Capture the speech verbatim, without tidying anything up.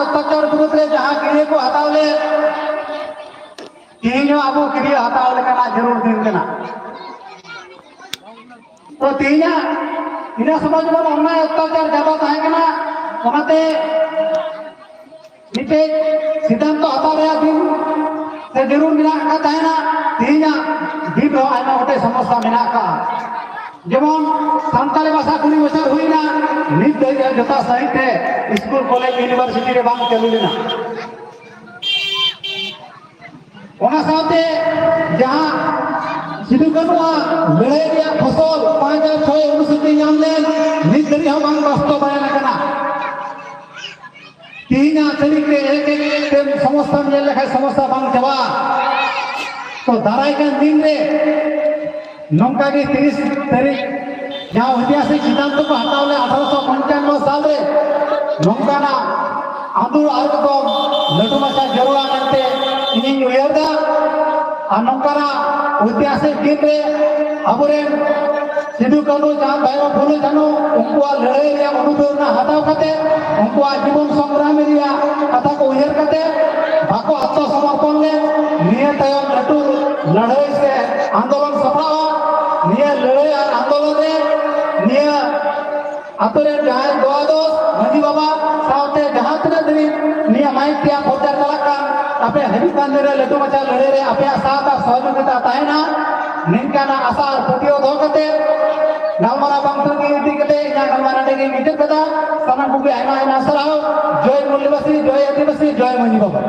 ᱚᱛᱛᱟᱪᱟᱨ ᱵᱤᱨᱩᱫᱽ ᱨᱮ ᱡᱟᱦᱟᱸ ᱠᱤᱨᱭᱟᱹ ᱠᱚ ᱦᱟᱛᱟᱣ ᱞᱮᱫ, ᱛᱮᱦᱮᱧ ᱦᱚᱸ ᱟᱵᱚ ᱠᱤᱨᱭᱟᱹ ᱦᱟᱛᱟᱣ ᱞᱮᱠᱟᱱᱟᱜ ᱡᱟᱹᱨᱩᱲ ᱫᱤᱱ ᱠᱟᱱᱟ᱾ ᱛᱚ ᱛᱮᱦᱮᱧᱟᱜ ᱤᱱᱟᱹ ᱥᱚᱢᱚᱭ ᱡᱮᱢᱚᱱ ᱚᱱᱱᱟᱭ ᱚᱛᱛᱟᱪᱟᱨ ᱡᱟᱫᱟ ᱛᱟᱦᱮᱸ ᱠᱟᱱᱟ, ᱚᱱᱟᱛᱮ ᱢᱤᱫᱴᱮᱡ ᱥᱤᱫᱽᱫᱷᱟᱱᱛᱚ ᱦᱟᱛᱟᱣ ᱨᱮᱭᱟᱜ ᱫᱤᱱ ᱥᱮ ᱡᱟᱹᱨᱩᱲ ᱢᱮᱱᱟᱜ ᱟᱠᱟᱫ ᱛᱟᱦᱮᱱᱟ᱾ ᱛᱮᱦᱮᱧᱟᱜ ᱫᱤᱱ ᱨᱮᱦᱚᱸ ᱟᱭᱢᱟ ᱜᱚᱴᱮᱡ ᱥᱚᱢᱚᱥᱥᱟ ᱢᱮᱱᱟᱜ ᱟᱠᱟᱫᱼᱟ᱾ ᱡᱮᱢᱚᱱ ᱥᱟᱱᱛᱟᱲᱤ ᱵᱷᱟᱥᱟ ᱠᱩᱲᱤ ᱵᱚᱪᱷᱚᱨ ᱦᱩᱭᱱᱟ, ᱱᱤᱛ ᱫᱷᱟᱹᱵᱤᱡ ᱡᱚᱛᱷᱟ ᱥᱟᱹᱦᱤᱡ ᱛᱮ ᱥᱠᱩᱞ, ᱠᱚᱞᱮᱡᱽ, ᱤᱭᱩᱱᱤᱵᱷᱟᱨᱥᱤᱴᱤ ᱨᱮ ᱵᱟᱝ ᱪᱟᱹᱞᱩ ᱞᱮᱱᱟ᱾ ᱚᱱᱟ ᱥᱟᱶᱛᱮ ᱡᱟᱦᱟᱸ ᱥᱤᱫᱩ ᱠᱟᱹᱱᱩᱣᱟᱜ ᱞᱟᱹᱲᱦᱟᱹᱭ ᱨᱮᱭᱟᱜ ᱯᱷᱚᱥᱚᱞ ᱯᱟᱸᱪ ᱟᱨ ᱪᱷᱚᱭ ᱚᱱᱩᱥᱩᱪᱤ ᱧᱟᱢ ᱞᱮᱱ, ᱱᱤᱛ ᱫᱷᱟᱹᱵᱤᱡ ᱦᱚᱸ ᱵᱟᱝ ᱵᱟᱥᱛᱚᱵᱟᱭᱚᱱ ᱟᱠᱟᱱᱟ᱾ ᱛᱮᱦᱮᱧᱟᱜ ᱛᱟᱹᱨᱤᱠᱷ ᱨᱮ ᱮᱠ ᱮᱠ ᱛᱮ ᱥᱚᱢᱚᱥᱥᱟᱢ ᱧᱮᱞ ᱞᱮᱠᱷᱟᱱ ᱥᱚᱢᱚᱥᱥᱟ ᱵᱟᱝ ᱪᱟᱵᱟᱜᱼᱟ᱾ ᱛᱚ ᱫᱟᱨᱟᱭ ᱠᱟᱱ ᱫᱤᱱ ᱨᱮ ᱱᱚᱝᱠᱟ ᱜᱮ ᱛᱤᱨᱤᱥ ᱛᱟᱹᱨᱤᱠᱷ ᱡᱟᱦᱟᱸ ᱳᱭᱛᱤᱦᱟᱥᱤᱠ ᱥᱤᱫᱽᱫᱷᱟᱱᱛᱚ ᱠᱚ ᱦᱟᱛᱟᱣ ᱞᱮᱫ ᱟᱴᱷᱟᱨᱚᱥᱚ ᱯᱚᱧᱪᱟᱱᱱᱚ ᱥᱟᱞ ᱨᱮ, ᱱᱚᱝᱠᱟᱱᱟᱜ ᱟᱸᱫᱳᱲ ᱟᱨ ᱮᱠᱫᱚᱢ ᱞᱟᱹᱴᱩ ᱢᱟᱪᱷᱟ ᱡᱟᱹᱨᱩᱲᱟ ᱢᱮᱱᱛᱮ ᱤᱧᱤᱧ ᱩᱭᱦᱟᱹᱨ ᱮᱫᱟ᱾ ᱟᱨ ᱱᱚᱝᱠᱟᱱᱟᱜ ᱳᱭᱛᱤᱦᱟᱥᱤᱠ ᱫᱤᱱ ᱨᱮ ᱟᱵᱚᱨᱮᱱ ᱥᱤᱫᱩ ᱠᱟᱹᱱᱦᱩ ᱪᱟᱸᱫ ᱵᱷᱟᱭᱨᱳ ᱯᱷᱩᱞᱳ ᱡᱷᱟᱱᱳ ᱩᱱᱠᱩᱣᱟᱜ ᱞᱟᱹᱲᱦᱟᱹᱭ ᱨᱮᱭᱟᱜ ᱚᱱᱩᱯᱨᱮᱨᱚᱱᱟ ᱦᱟᱛᱟᱣ ᱠᱟᱛᱮ, ᱩᱱᱠᱩᱣᱟᱜ ᱡᱤᱵᱚᱱ ᱥᱚᱝᱜᱨᱟᱢ ᱨᱮᱭᱟᱜ ᱠᱟᱛᱷᱟ ᱠᱚ ᱩᱭᱦᱟᱹᱨ ᱠᱟᱛᱮ ᱵᱟᱠᱚ ᱟᱛᱢᱚᱥᱚᱢᱚᱨᱯᱚᱱ ᱞᱮᱫ᱾ ᱱᱤᱭᱟᱹ ᱛᱟᱭᱚᱢ ᱞᱟᱹᱴᱩ ᱞᱟᱹᱲᱦᱟᱹᱭ ᱥᱮ ᱟᱱᱫᱳᱞᱚᱱ ᱥᱟᱯᱲᱟᱣᱟ᱾ ᱱᱤᱭᱟᱹ ᱞᱟᱹᱲᱦᱟᱹᱭ ᱟᱨ ᱟᱱᱫᱳᱞᱚᱱ ᱨᱮ ᱱᱤᱭᱟᱹ ᱟᱛᱳ ᱨᱮᱱ ᱡᱟᱦᱟᱸᱭ ᱫᱚ ᱟᱫᱚ ᱢᱟᱹᱡᱷᱤ ᱵᱟᱵᱟ ᱥᱟᱶᱛᱮ ᱡᱟᱦᱟᱸ ᱛᱤᱱᱟᱹᱜ ᱫᱷᱟᱹᱵᱤᱡ ᱱᱤᱭᱟᱹ ᱢᱟᱭᱤᱠ ᱛᱮᱭᱟᱜ ᱯᱨᱚᱪᱟᱨ ᱪᱟᱞᱟᱜ ᱠᱟᱱ, ᱟᱯᱮ ᱦᱤᱡᱩᱜ ᱠᱟᱱ ᱫᱤᱱ ᱨᱮ ᱞᱟᱹᱴᱩ ᱢᱟᱪᱷᱟ ᱞᱟᱹᱲᱦᱟᱹᱭ ᱨᱮ ᱟᱯᱮᱭᱟᱜ ᱥᱟᱛᱷ ᱟᱨ ᱥᱚᱦᱚᱡᱳᱜᱤᱛᱟ ᱛᱟᱦᱮᱱᱟ, ᱱᱤᱝᱠᱟᱱᱟᱜ ᱟᱥᱟ ᱟᱨ ᱯᱟᱹᱛᱭᱟᱹᱣ ᱫᱚᱦᱚ ᱠᱟᱛᱮ ᱜᱟᱞᱢᱟᱨᱟᱣ ᱵᱟᱝ ᱛᱟᱹᱜᱤ ᱤᱫᱤ ᱠᱟᱛᱮ ᱤᱧᱟᱹᱜ ᱜᱟᱞᱢᱟᱨᱟᱣ ᱱᱚᱰᱮ ᱜᱮᱧ ᱢᱩᱪᱟᱹᱫ ᱠᱟᱫᱟ᱾ ᱥᱟᱱᱟᱢ ᱠᱚᱜᱮ ᱟᱭᱢᱟ ᱟᱭᱢᱟ ᱥᱟᱨᱦᱟᱣ᱾ ᱡᱚᱭ ᱢᱩᱞᱞᱟᱹᱵᱟᱥᱤ, ᱡᱚᱭ ᱟᱹᱫᱤᱵᱟᱹᱥᱤ, ᱡᱚᱭ ᱢᱟᱹᱡᱷᱤ ᱵᱟᱵᱟ᱾